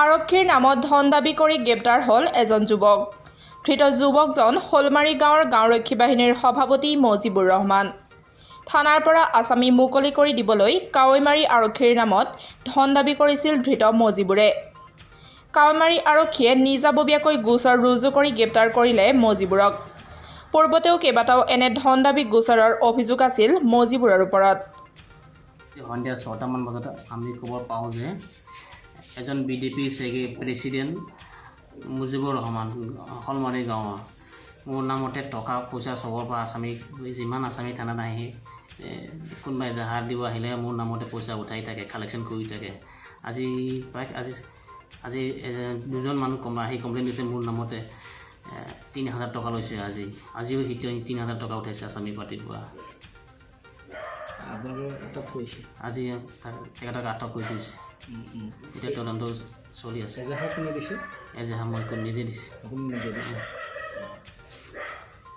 আৰক্ষীৰ নামত ধন দাবী কৰি গ্ৰেপ্তাৰ হ'ল এজন যুৱক। ধৃত যুৱকজন শ'লমাৰী গাঁৱৰ গাঁওৰক্ষী বাহিনীৰ সভাপতি মজিবুৰ ৰহমান। থানাৰ পৰা আছামী মুকলি কৰি দিবলৈ কাৱৈমাৰী আৰক্ষীৰ নামত ধন দাবী কৰিছিল ধৃত মজিবুৰে। কাৱৈমাৰী আৰক্ষীয়ে নিজাববীয়াকৈ গোচৰ ৰুজু কৰি গ্ৰেপ্তাৰ কৰিলে মজিবুৰক। পূৰ্বতেও কেইবাটাও এনে ধন দাবী গোচৰৰ অভিযোগ আছিল মজিবুৰৰ ওপৰত। সন্ধিয়া 6টামান বজাত আমি খবৰ পাওঁ যে এজন বিডিপি প্ৰেচিডেণ্ট মুজিবুৰ ৰহমান, শলমাৰী গাঁৱৰ, মোৰ নামতে টকা পইচা চবৰ পৰা আছামী, যিমান আছামী থানাত আহি কোনোবাই এজাহাৰ দিব আহিলে মোৰ নামতে পইচা উঠাই থাকে, কালেকশ্যন কৰি থাকে। আজি প্ৰায় আজি আজি দুজন মানুহ কম আহি কমপ্লেইন দিছে, মোৰ নামতে 3000 টকা লৈছে। আজিও সি 3000 টকা উঠাইছে আছামী পাৰ্টিৰ পৰা। আপোনালোকে আটক কৰিছে? আজি তেখেতক আটক কৰি থৈছে। এতিয়া তদন্ত চলি আছে। এজাহাৰ কোনে দিছে? এজাহাৰ মই নিজে দিছোঁ। আপুনি নিজে দিছে?